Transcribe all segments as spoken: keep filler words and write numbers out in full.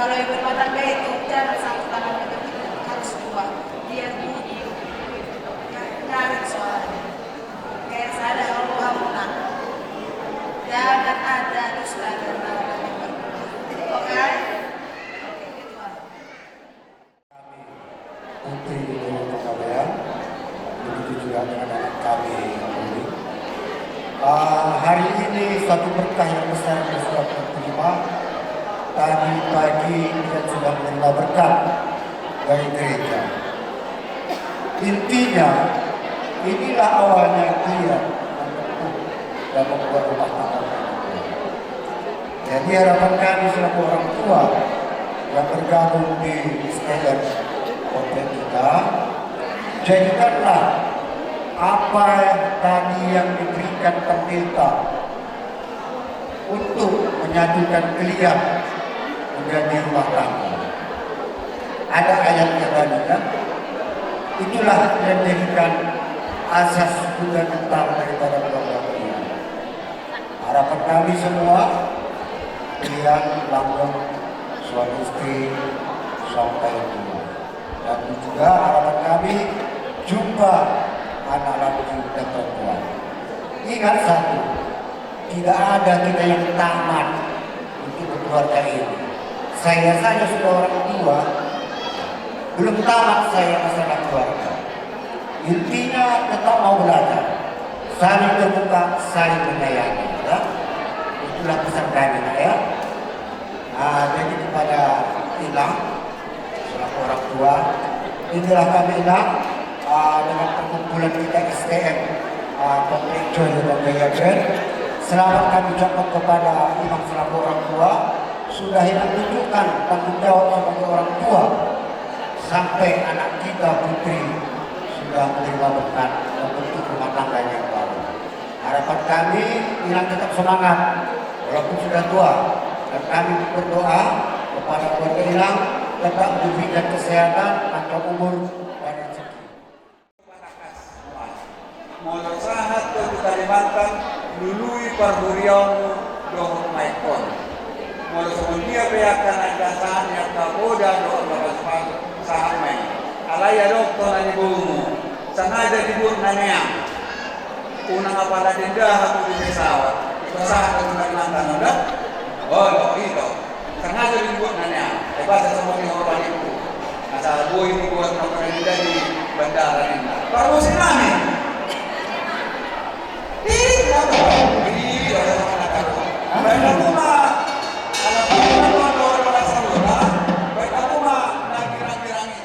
Kalau ibu rumah tangga itu jangan satu tangan, harus dua, biar bunyi nyaring suaranya. Kayak sadar rohamuna. Jangan ada dusta di antara kalian berdua. Oke? Oke, itu aja. Putri Dharma Panggabean, begitu juga anak-anak kami yang lain. Ah, hari ini satu berkah yang besar yang sudah kami terima. Tadi pagi kita sudah menerima berkat dari gereja. Intinya, inilah awalnya dia membentuk dan membuat rumah tangga. Jadi, harapan kami selaku orang tua yang bergabung di S T M Komplek kita, jadikanlah apa tadi yang diberikan pendeta untuk menyatukan kalian menjadi rumah tangga. Ada ayatnya tadi, kan? Itulah yang jadikan asas fundamental daripada keluarga kalian. Harapan kami semua, kalian langgeng suami istri sampai tua. Dan juga harapan kami jumpa anak laki dan perempuan. Ingat satu, tidak ada kita yang tamat untuk berkeluarga ini. Saya saja sudah orang tua, belum tamat saya masalah keluarga. Intinya tetap mau belajar, saling terbuka, saling menyayangi, ya. Itulah pesan kami, Nak, ya. Ah, jadi kepada Inang, selaku orang tua, inilah kami, Inang, ah, dengan perkumpulan kita S T M, ah, Komplek Joy dan Gaya Band. Selamat kami ucapkan kepada Inang selaku orang tua, sudah Inang tunjukkan tanggung jawab sebagai orang tua. Sampai anak kita Putri sudah menerima berkat membentuk rumah tangganya yang baru. Harapan kami, Inang tetap semangat walaupun sudah tua, dan kami berdoa kepada keluarga Inang tetap diberikan kesehatan, panjang umur, dan rezeki. Molo sahat ho tu Kalimantan, lului parhuriaonmu dohot maekon. Molo songon dia pe angka na indahan sahat ni angka poda dohot angka pasupasu, sahat ma i. Alai adong tona ni borumu, sengaja dibuat na neang. Unang apala denda hamu di pesawat, dipasahat tu Kalimantan, unda? Olo, ito. Sengaja dibuat na neang, eh, bahasa sama ni orang itu. Asal boi dibuat na pernah di bandara ini. Parmusim nami. Ih, apa? Ih, ada sama nak tahu. Baik aku mah. Kalau aku mah, kalau orang saudara, baik aku mah, lagi rame-rame.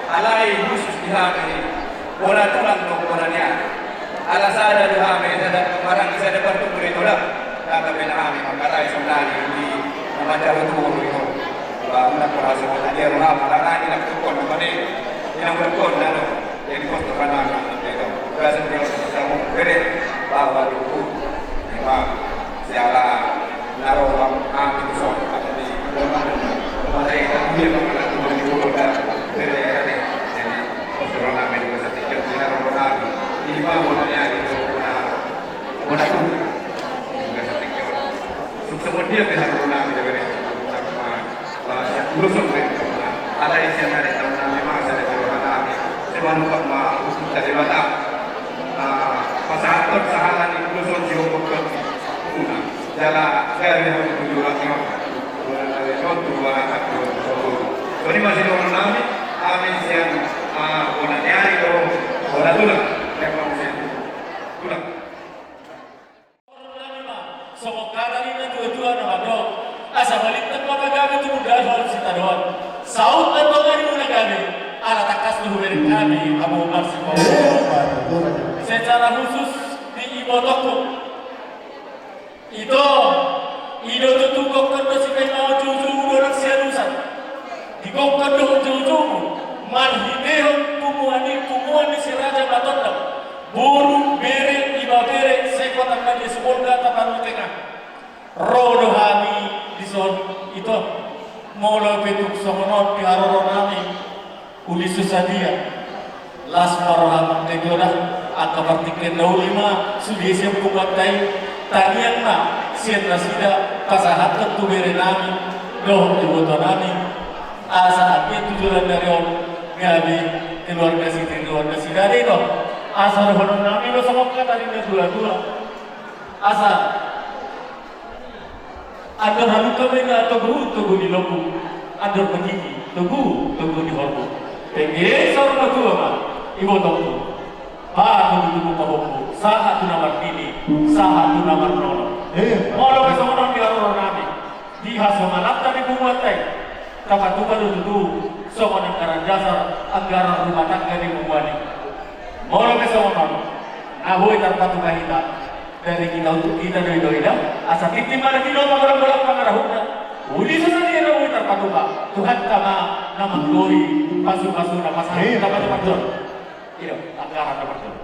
Alai khusus di hami, bona tulang do bona ni. Ala sada do hami, sada pamaranggi, sada partubu do i, tolap. Tata pe na hami mangkatai sonari di na manjalo tubu do i. Ba unang pola songon na dia roha, ala nai di na tukon na mane, di na tukon na do. Jadi pos tu kana na itu. Biasa dia sama bere, bahwa tubu. Ima siala na roha hami tu son, atau di mana, mana itu dia mangkatai tubu di pulau dan bere ya ni. Jadi pos tu kana na itu. Jadi, jala gabe hamu tu jurat ni. Jadi masih dohonon nami, hami sian, ah, bona ni ari do, bona tulang, ya, Pak Musin. Tulang. Songon hata ni natuatua na mandok, asa balintang ma pagabe tumundalhon sitadoan. Saut na tonga ni muna gabe, ala tangkas do hubereng hami hamu marsipaboa. Secara khusus di ibotongku. Ito, i do tutu gokhon do sipaimaon, joujoumu do nang sialusan. Digokhon do joujoumu marhitehon punguan i, punguan ni si Raja Matondang, boru, bere, ibebere, sai hot angka dia Sibolga, Tapanuli Tengah. Ro do hami dison, ito, molo pe tung songon on di haroro nami. Uli so sadia las ma roha nang, angka ito da, angka partingkian na uli ma sude sian punguanta i. Tangiang ma sian nasida pasahathon tu bere nami dohot iboto nami, asa anggiat tu joloan ni ari on gabe keluarga sitio, keluarga sidadari do. Asa dohonon nami do songon hata ni natuatua. Asa andor halumpang ma inna togu, togu ni lombu. Andor maniki, togu, togu ni horbo. Pengge saur matua ma ibotongku. Ba togu-togu pahompu, sahat tu na marnini, sahat tu na marnono. Eh. Molo pe songon on di haroro nami, di hasonanganta di punguanta i, tapatupa do tutu songon anggaran dasar, anggaran rumah tangga di punguan i. Molo pe songon on, na boi tarpatupa hita, dari hita untuk hita do i, do i da, asa tintin ma na tinopa, golanggolang pangarahutna. Uli so sadia na boi tarpatupa, Tuhanta ma na manggori pasupasu na pasahat. Iya. Tapatupa jolo. Iya, anggaran na parjolo.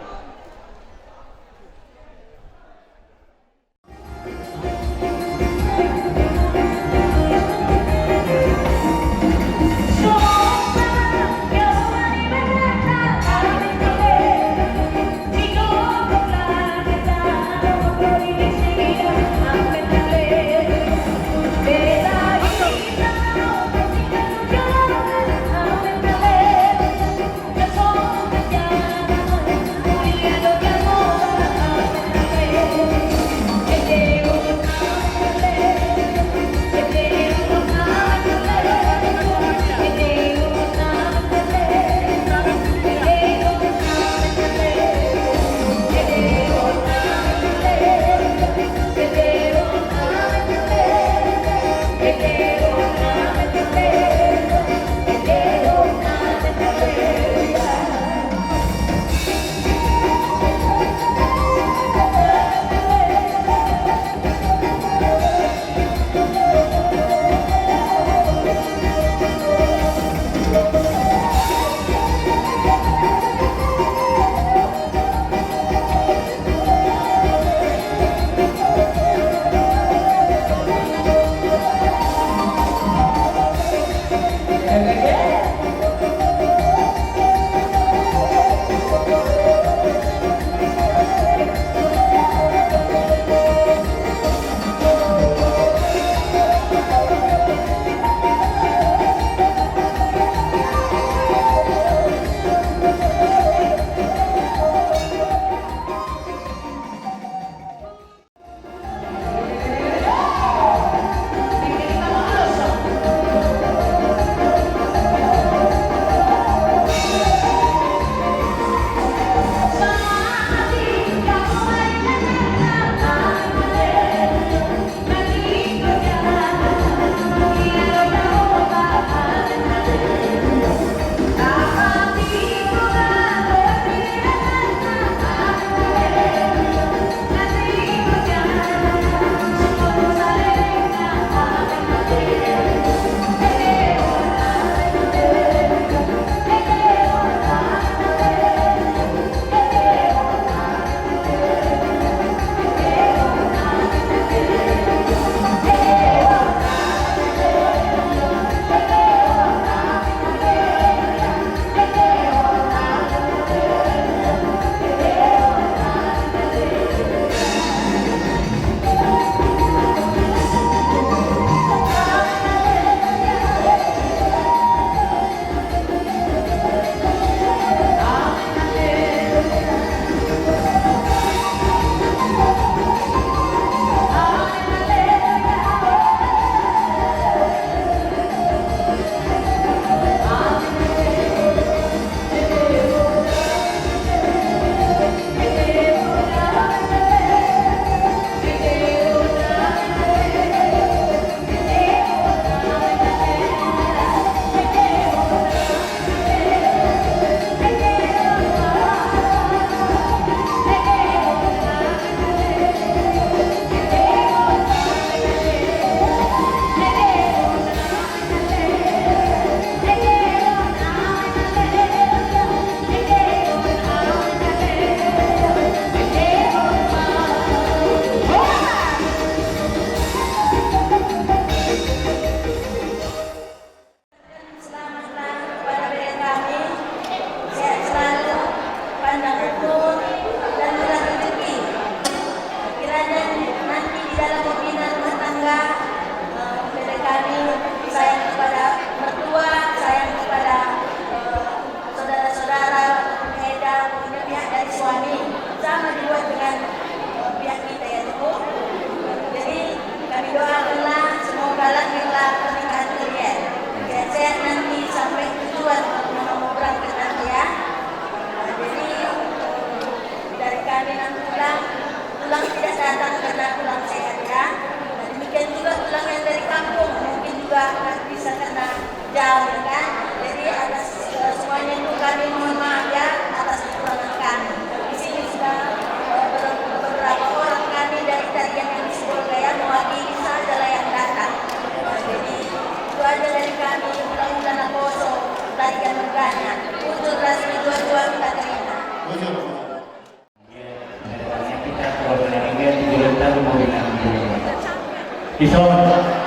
Dison,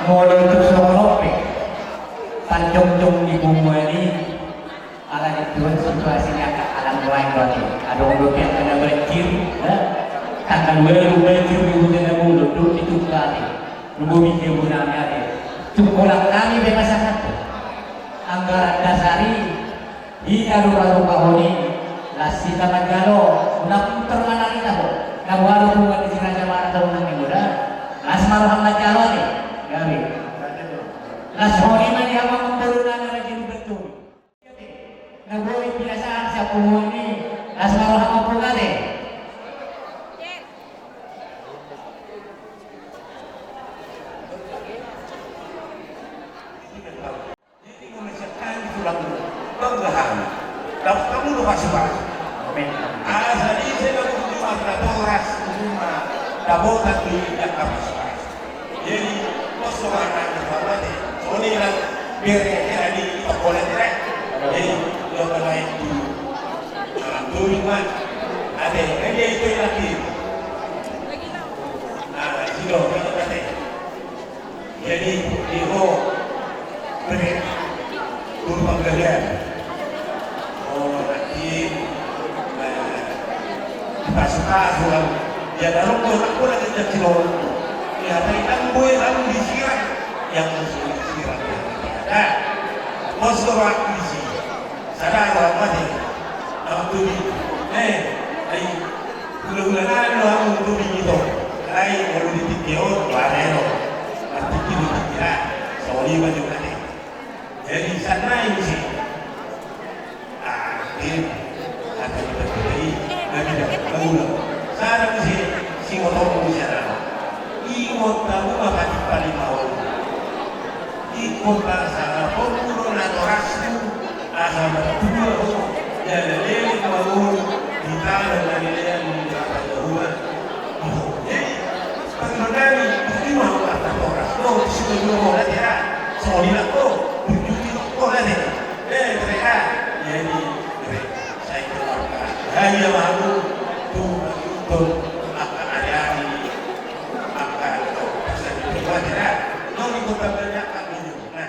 molo tung songon on pe panjongjongan ni punguan i, ala ni Tuhan, situasi ni angka alam lain berarti. Adong dope angka na banjir, ya. Tanggal ualu banjir di Huta Nabaulon, dohot di Tumbal i. Lumobi di Buna i ate. Tung holan hami pe pasahathon anggaran dasar i. Hita do parupahon i, las hita manjalo, unang pintor manarita ho. Na boha do punguan ni si Raja Marata unang ni muda, las ma roham manjalo ate. Gabe. Las honi ma di hamu amangboru na rajin berturi. Na boi pinasahat sian punguan i, las ma roham ompung ate. Jadi, molo sian hami tulang, bangga hami. Dapotan muna pasupasu. Amin. Asa di se na muna natoras, natoras, natoras. Jadi, pos tu hami, selamat ya. Soni lah, biar ya, ya, di, di toko lah, ya. Jadi, lo kalau itu, ah, turing, Mat. Ada, kan dia itu lagi. Ah, sini, ada. Jadi, di ho, bere, guru panggabean. Oh, nanti, eh, dipasupasu, kan. Ya, dalam gua, tak gua lagi jadi lo. Ya, tapi kan gue, kan disiram. Yang musuh disiram, ya. Nah, bos gua waktu di sini. Sada roha mate. Amak Tobi. Eh, ai hulahula nami do hamu Tobi ito. Ai molo di tingki on, bareno. Martingki do tingkina. Soli ma jo mate. Jadi, sannari muse. Ah, ini. Hata ni berkelahi. Nabi dah. Barulah. Sada muse. Singotor muse ada. Ingot hamu ma patik palimaon. Ingkon pasahatonmu do natorasmu, asa martua ho, jala leleng ma ho di tano na nilean ni Debata Jahowa. Jadi, panggilan nami, ima ho natoras, do, di sude dua ho, latihan, soli nang ho, tunjuki ho, latihan. Eh, mereka, jadi, mereka, saya keluarga. Hanya malu, tu, tu, angka ari-ari, angka, tu, pasal itu, latihan. Nang di kota banyak, kan, gitu. Nah.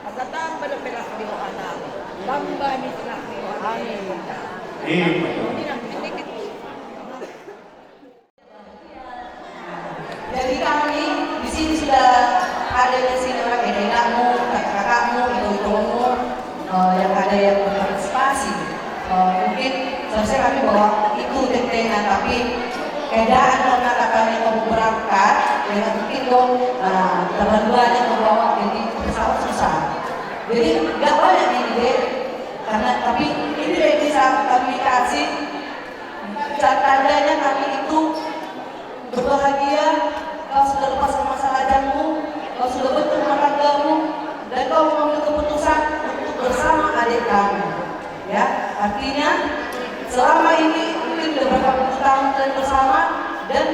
Asa tamba dope las ni rohana. Tamba ni las ni rohana. Amin. Amin. Jadi kami di sini sudah ada di sini orang, eh, nenekmu, kakak-kakakmu, ito-itomu, eh, yang ada yang berpartisipasi. Eh, mungkin seharusnya kami bawa itu tentengan, tapi keadaan karena katanya kamu berangkat, ya mungkin dong, nah, terlalu banyak membawa, jadi pesawat susah. Jadi nggak banyak ini deh, karena, tapi ini deh bisa kami kasih, tandanya kami itu Bahagia, kau sudah lepaskan masa lajangmu, kau sudah bentuk rumah tanggamu, dan kau mengambil keputusan untuk bersama adik kami. Ya, artinya selama ini mungkin udah berapa puluh tahun kalian bersama, dan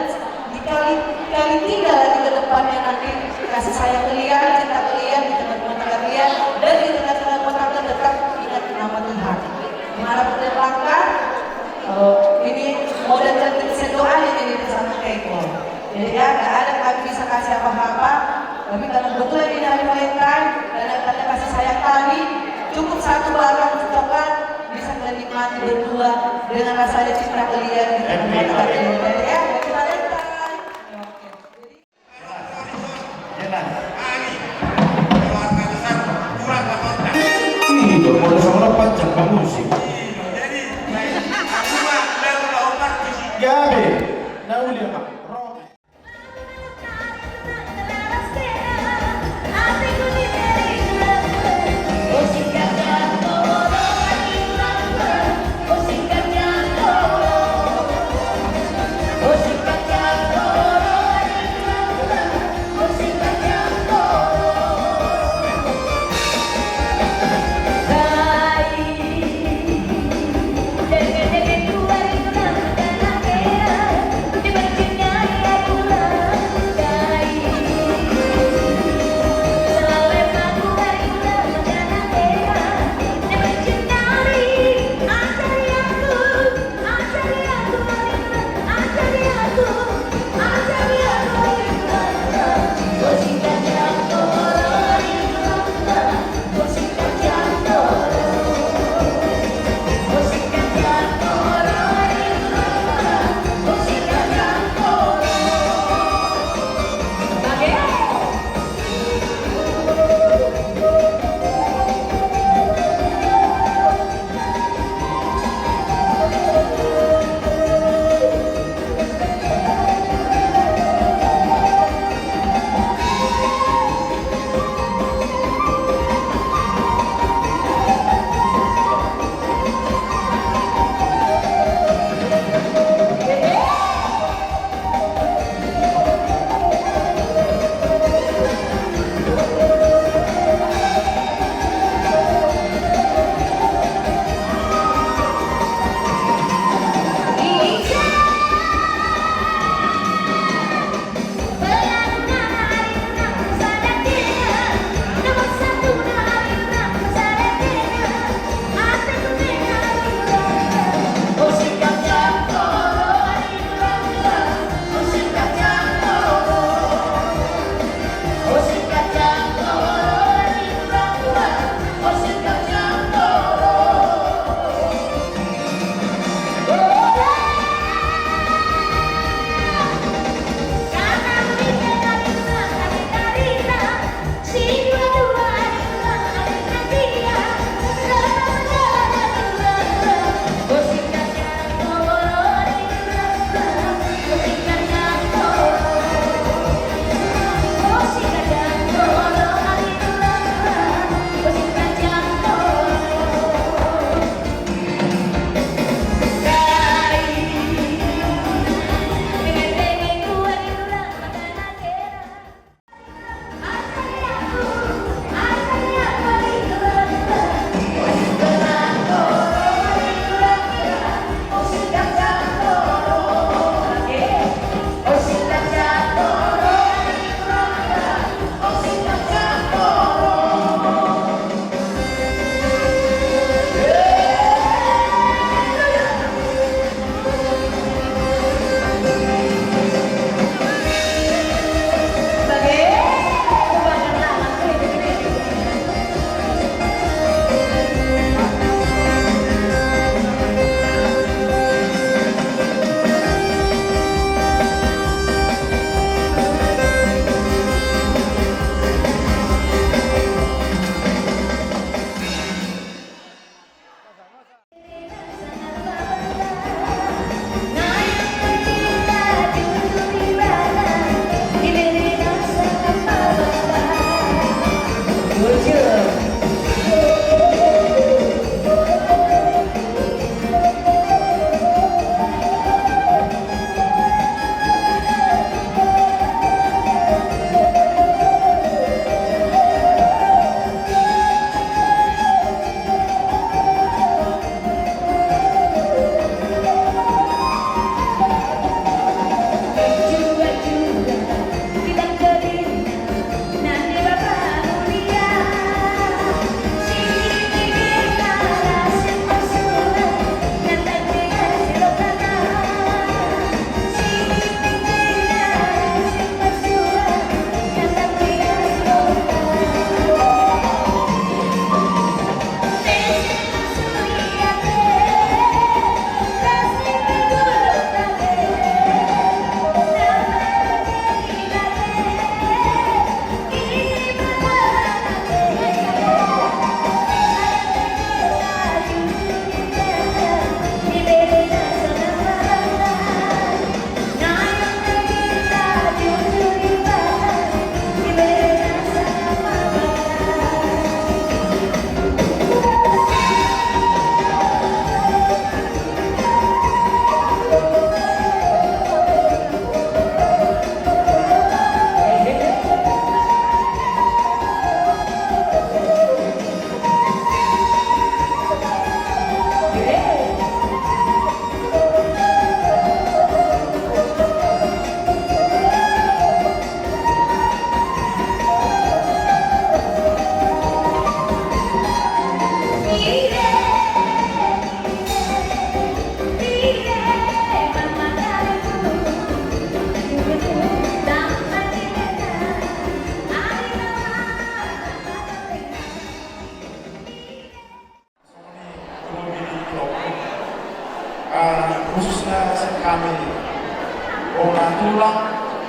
dikali, kali tiga lagi ke depannya nanti kasih sayang kalian, cinta kalian di tengah rumah tangga kalian, dan di tengah-tengah rumah tangga tetap ingat nama Tuhan. Dimanapun kalian melangkah, eh, ini modal dan doa yang ini bersama Keko. Jadi ya, nggak ada kami bisa kasih apa-apa, tapi karena kebetulan ini hari Valentine, dan ada tanda kasih sayang kami, cukup satu batang coklat bisa kalian nikmati berdua dengan rasa ada cinta kalian di tengah rumah tangga kalian. Jadi ya, happy Valentine. Oke. Jadi Ih, udah mau sama lo panjang bangun sih. Gabe, na uli apa? Romi. Bona tulang,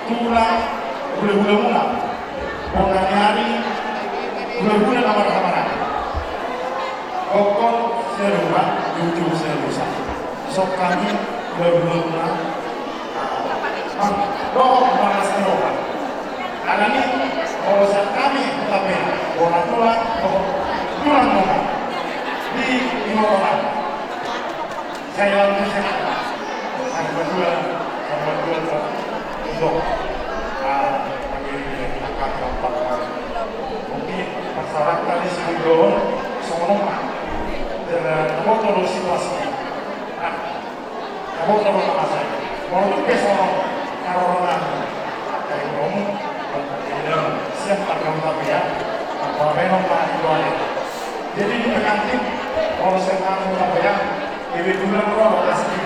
tulang, hulahula muna. Bona ni ari, hulahula na marhahamaranggi. Gokhon sialuhan, jujur sialusan. Songon hami, hulahula muna. Dohot marlas ni roha. Alani, molo sian hami, Hutapea, bona tulang, dohot tulang muna. Di, di molo. Saya lalu saya. Saya berdua, saya berdua tuh. Untuk, ah, bagi angka keempat kali. Mungkin masyarakat di Sidowon, semua, dan, eh, kamu tahu situasi. Nah, kamu tahu apa saya? Mau lebih sama, kalau orang, dari kamu, siap tak kamu tapi ya, apa memang Pak Ibu ada? Jadi di pengantin, kalau saya tahu apa ya, Ebe tulang ro asli.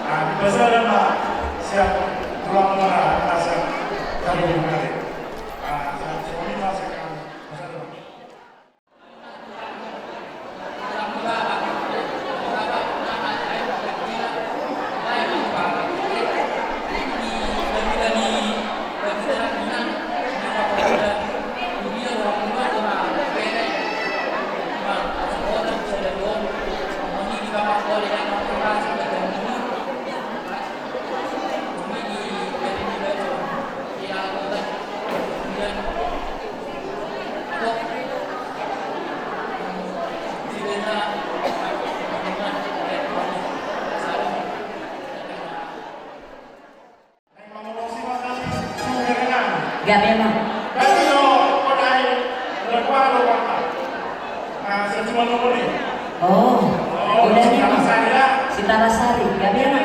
Nah, di pasar ada, Pak. Siap. Tulang mana? Siap. Kami buka. Nah, siap. Suami masih kami. Pasar ada. Gabe ma. Oh, udah nih. Sitalasari, gabe ma.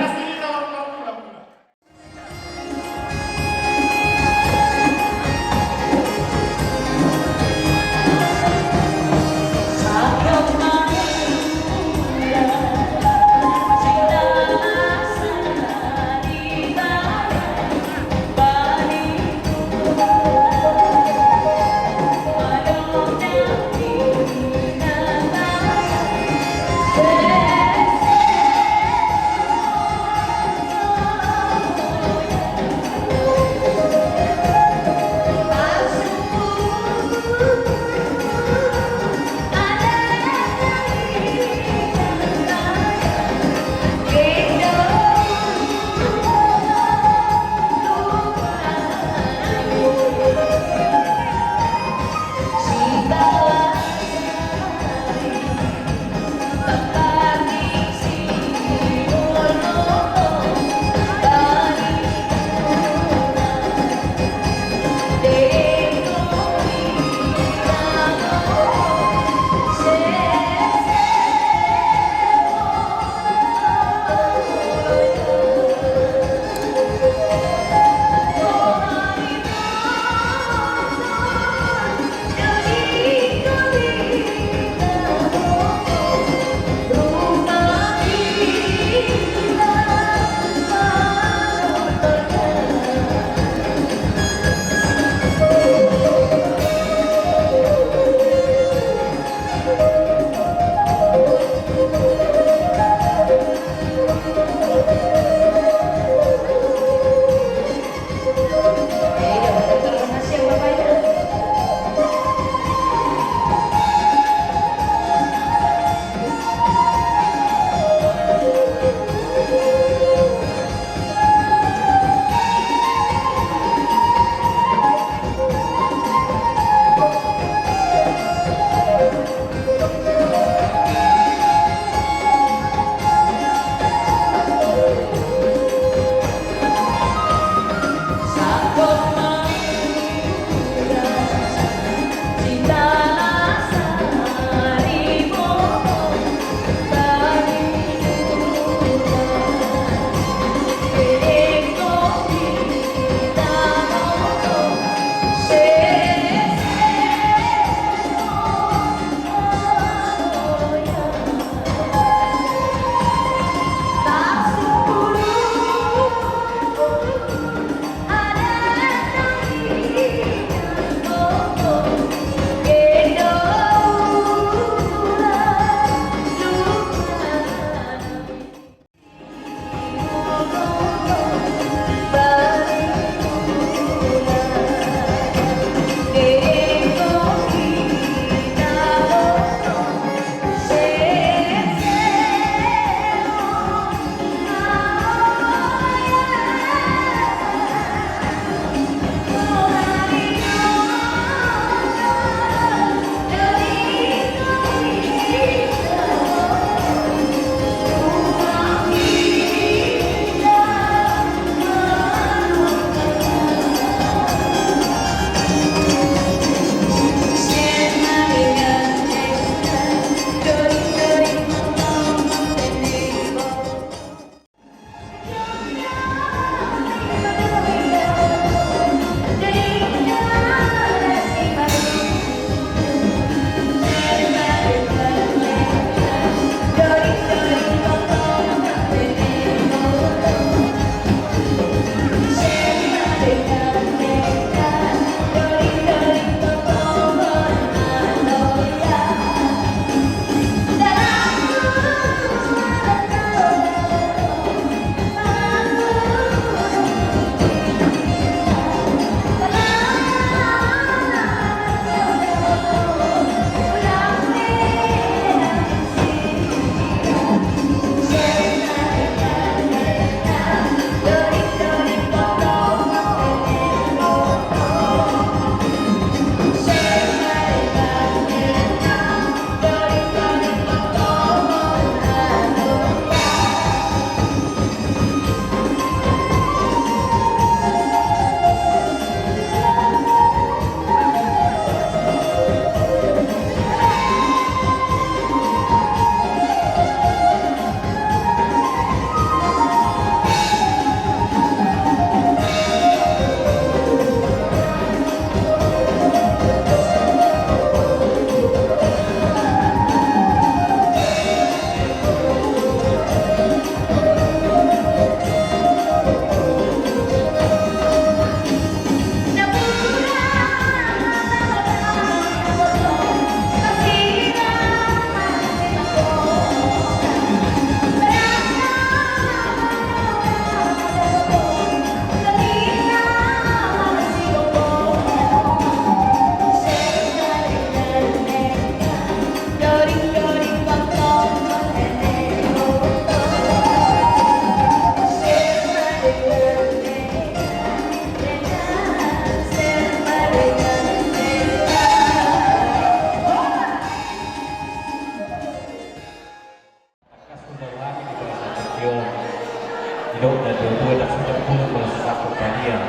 Na dua-dua, ndang suda pulu molo sisangkut hadiah.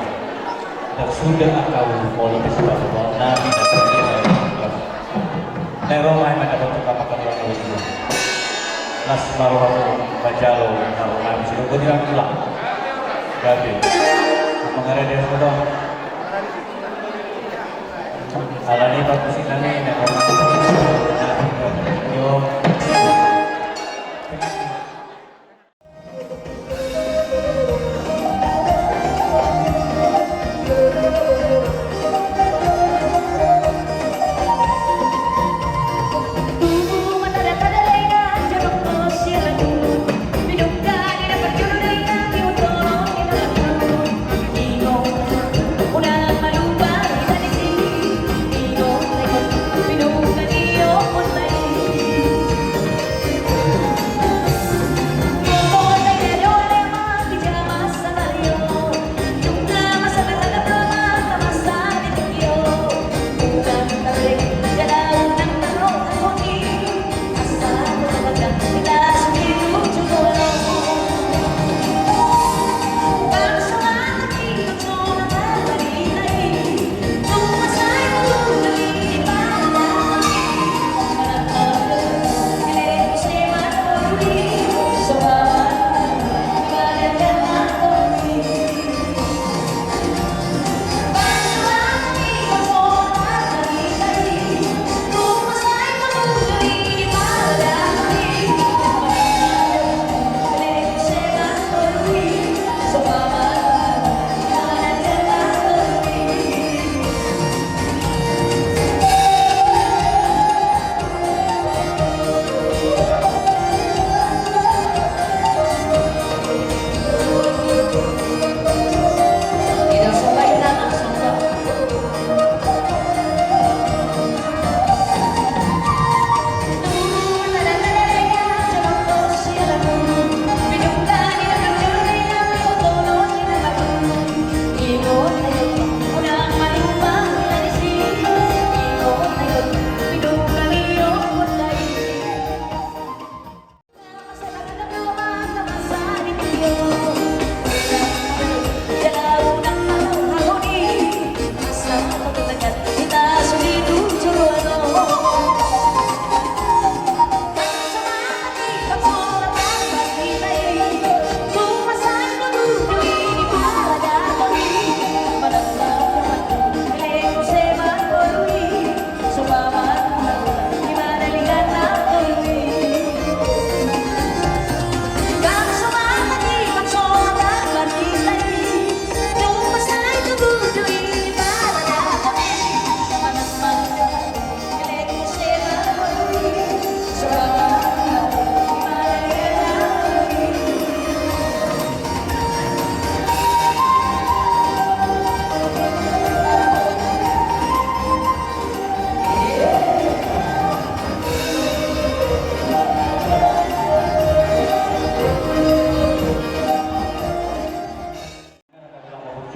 Ndang suda angka ulu molo pe sipatu nami na sadia. Na ro ma i mandapothon kapakaluan na usia. Las ma roha manjalo na ro nami suda bodi lang tulang. Gabe. Mangarade suda. Alani bagus inang i na ro nami. Yo.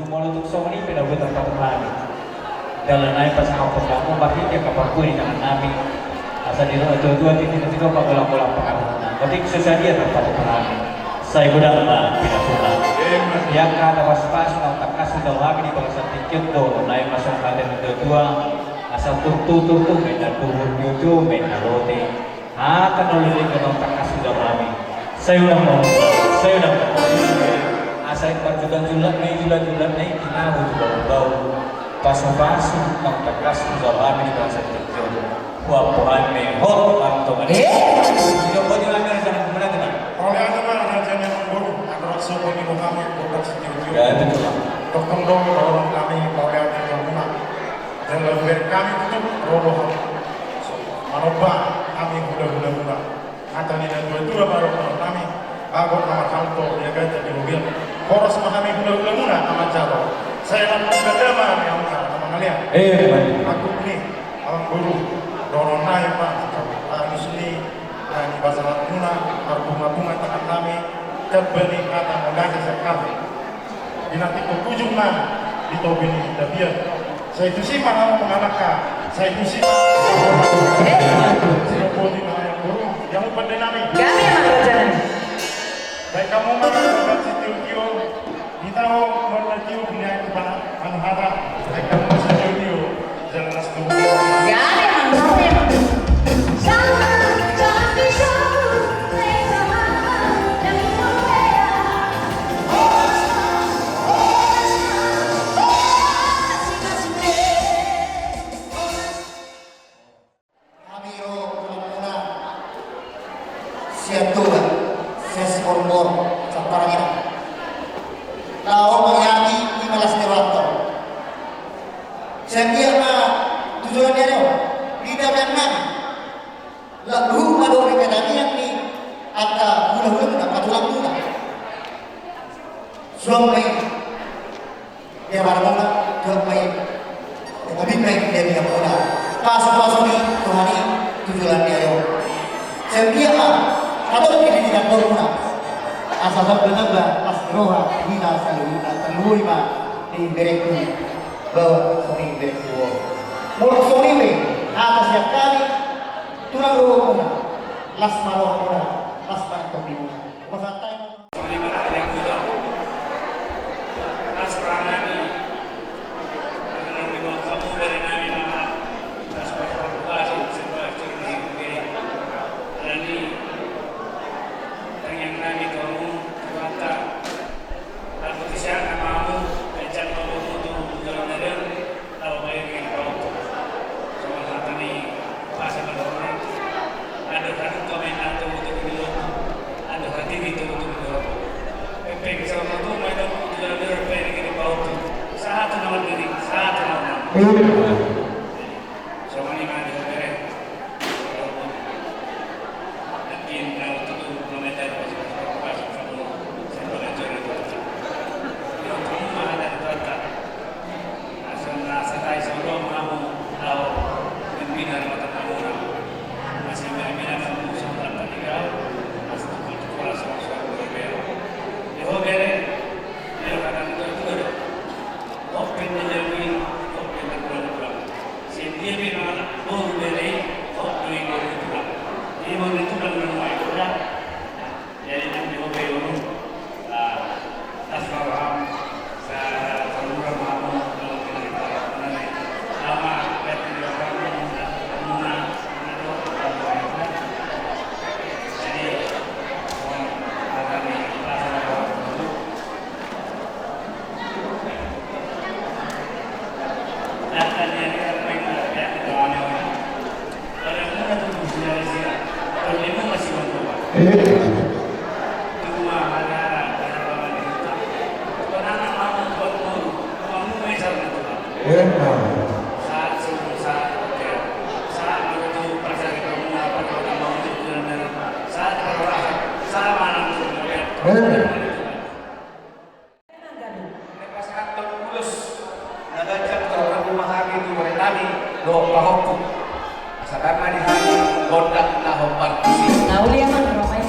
Jumolo tung songon i pe na huta patupani. Dalan nai pasangaphon hamu marhite angka parpudi tangan nami. Asa di na tua-tua titi na tiga panggolang-golang pangarahutna. Berarti so sadia tarpatupa nami. Sai godang ma pinasuna. Di angka hata pasupasu na tangkas hujalo hami di bagasan tingki on do. Nai ma songon hata ni na tua-tua. Asa turtu-turtu ma inna tubu, tubu ma inna lote. Hata na uli-uli na tangkas hujalo hami. Sai unang ma, sai unang ma. Asa i parjulak-julak na i, julak-julak na i, tinahu tu bahu-bahu. Pasu-pasu na tangkas hujalo hami di bagasan tingki on. Huampu hami hot antong. Eh? Iyo, bodi hami raja na pemenang kita. Oleh anu ma raja na manggoru, anu raja bodi hami botak sijur-jur. Ya, itu cuma. Tokong dong, tolong kami, oleh anu yang rumah. Jalan biar kami tutup, rodoh. Manoba, kami hula-hula muna. Hata ni na tua-tua ma dohonon nami, bagot na marhalto, dia gaja di mobil. Horas ma hami hula-hula muna, na manjalo. Sai lam na ganda ma, ni amuna, na mangalean. Eh, baik. Aku ni, amang guru, dohonon nai ma, alus ni, na ni basalat muna, marbunga-bunga tangan nami, jabani hata modasi sekali. Di na tingkos ujung ma di topi ni tapian. Sai tusi ma hamu mangalangka, sai tusi ma. Eh, ma. Sai tusi ma hamu guru, yang umpan denami. Kami yang raja. Baen hamu ma na sitio-tio, hita ho na sitio-tio, nian tu panahan hata. Baen hamu ma sitio-tio, jala las tu. Jadi, hami ro tulang muna sian Toba, sian Siborngor, Samparanginan. Laho mangihuti i ma las ni rohanta. Sian dia ma tu joloan ni ari on, di tangiangnami. Laho ma dohot di tangiang ni angka hulahula muna, angka tulang muna. Suang ma i. Ia marmula, jawab baik. Ia tabib baik dia dia mula. Pasu-pasu ni Tuhan i tu joloan ni ari on. Sian dia ma, hatop di di di kantor muna. Asa tamba-tamba las ni roha hita saluhutna, tarlumobi ma di berengku. Baoa songon i berengku. Molo songon i pe hata sian hami, tulang roha muna, las ma roha muna, las ma roha muna. Pasahat hami ma. Laho baen di paoto. Songon hata ni bahasa Madura. Andor halumpang ma inna togutogu ni lotu. Andor hatiti togutogu ni lotu. Pepeng saur matua ma inna togutogu ni lotu. Sahat tu na mandiri, sahat tu na mandiri. Songon i ma di ho bere. Sian dia pe na boru bere i, hot do i boru ni tulang. Jadi boru ni tulang na nuaeng, uda. Jadi nang di ho pe boru. Ah, las ma roham, sa, saluhutna ma hamu, na mungkin kita, na, nama, berarti di roham, na, na, na, do, na, do, na. Jadi, oh, kami, las ma roham. Amen. Pasahathon ulos na ganjang tu roha ni hami tu bere nami dohot pahompu. Asa baen ma di hami gondang na hombar tusi. Na uli amang roha i.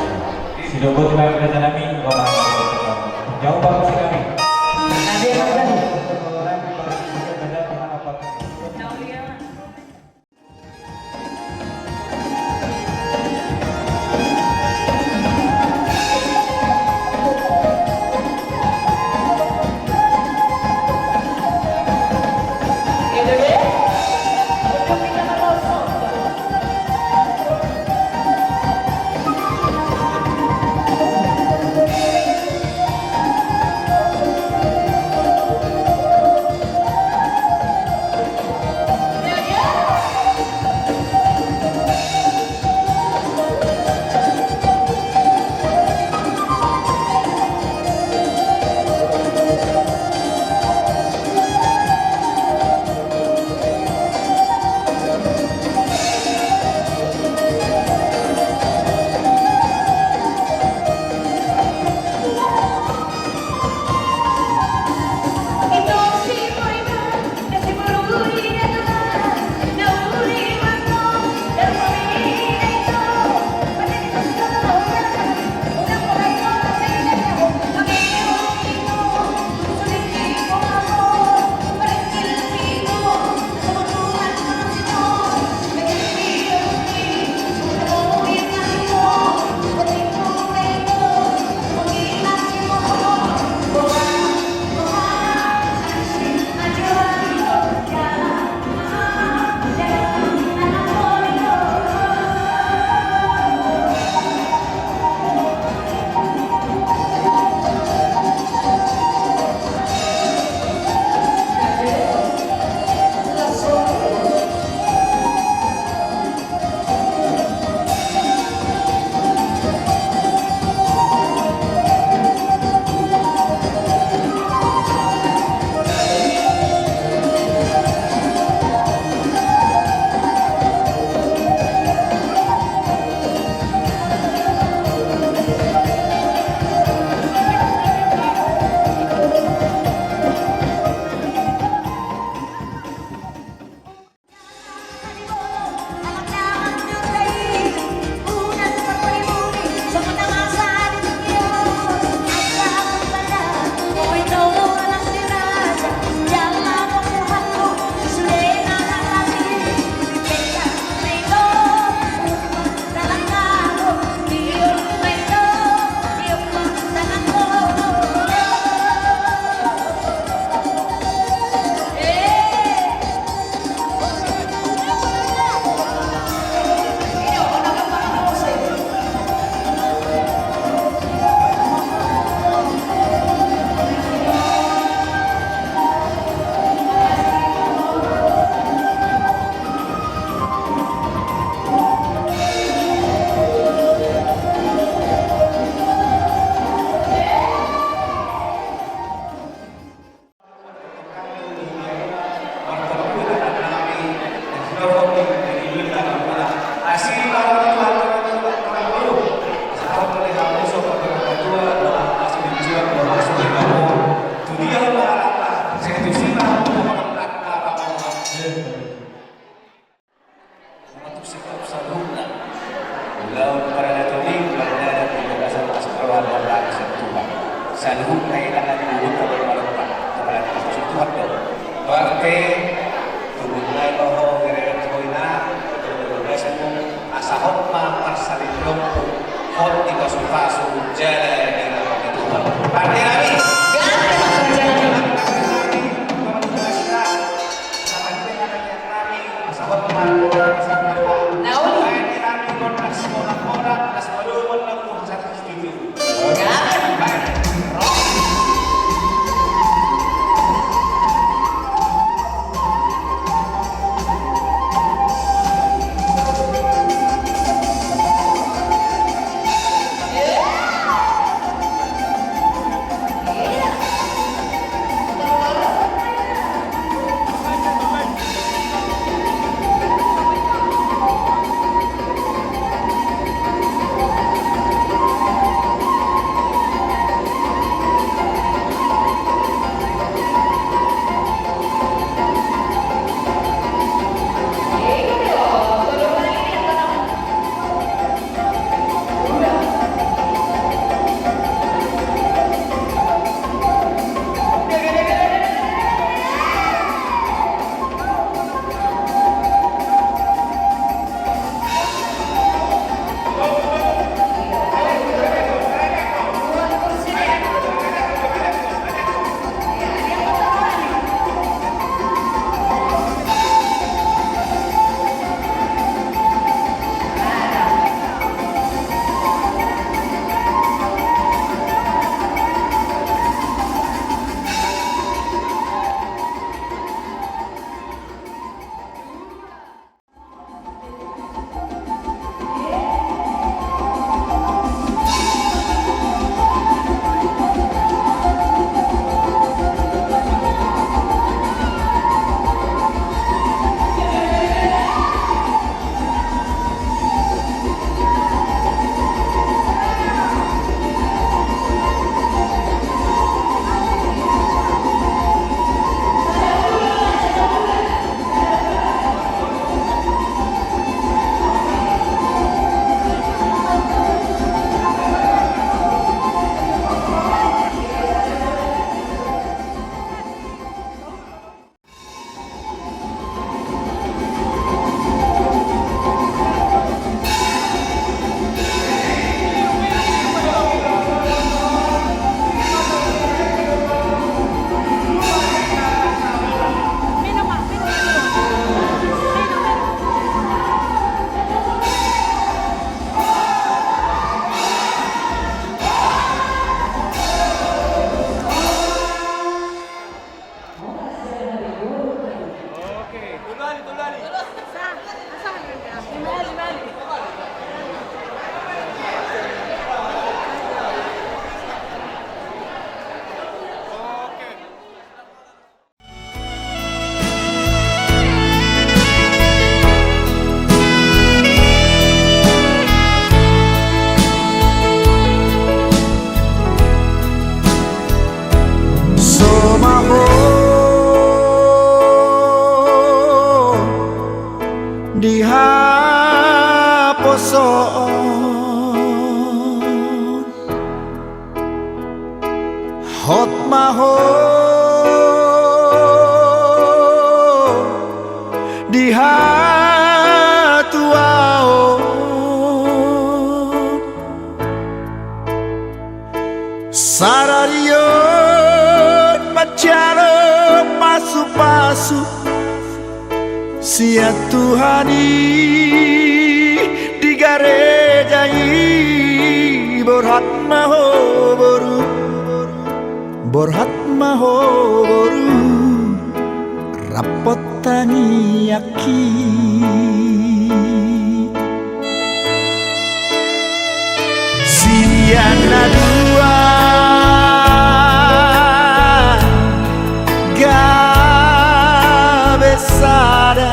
Sidobot ma i, raja nami, roha ma. Jauh bagus sekali. Di haposoon hot ma ho, di hatuaon sadari on manjalo pasupasu sian Tuhan i di gareja i. Borhat ma ho boru, borhat ma ho boru, rap hot tangiangki. Sian na dua gabe sada.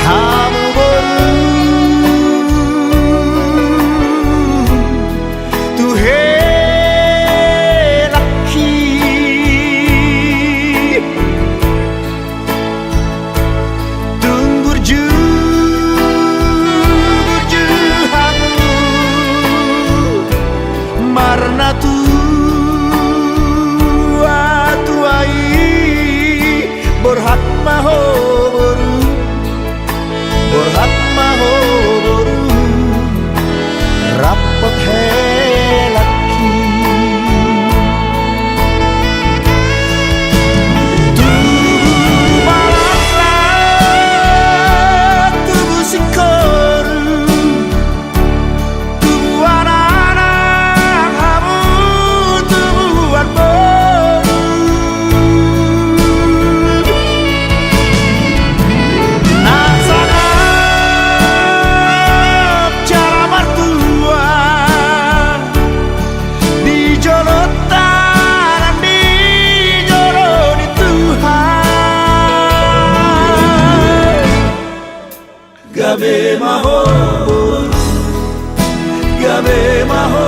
Hamu boru tu helangki. Tung burju, burju hamu marnatua-tua i. Borhat ma ho boru, borhat ma ho boru, rap hot helangki. Tubu ma laklak, tubu singkoru, tubuan anak hamu, tubuan boru. Na sangap jala martua di jolonta nang di jolo ni Tuhan. Gabe ma ho boru, gabe ma ho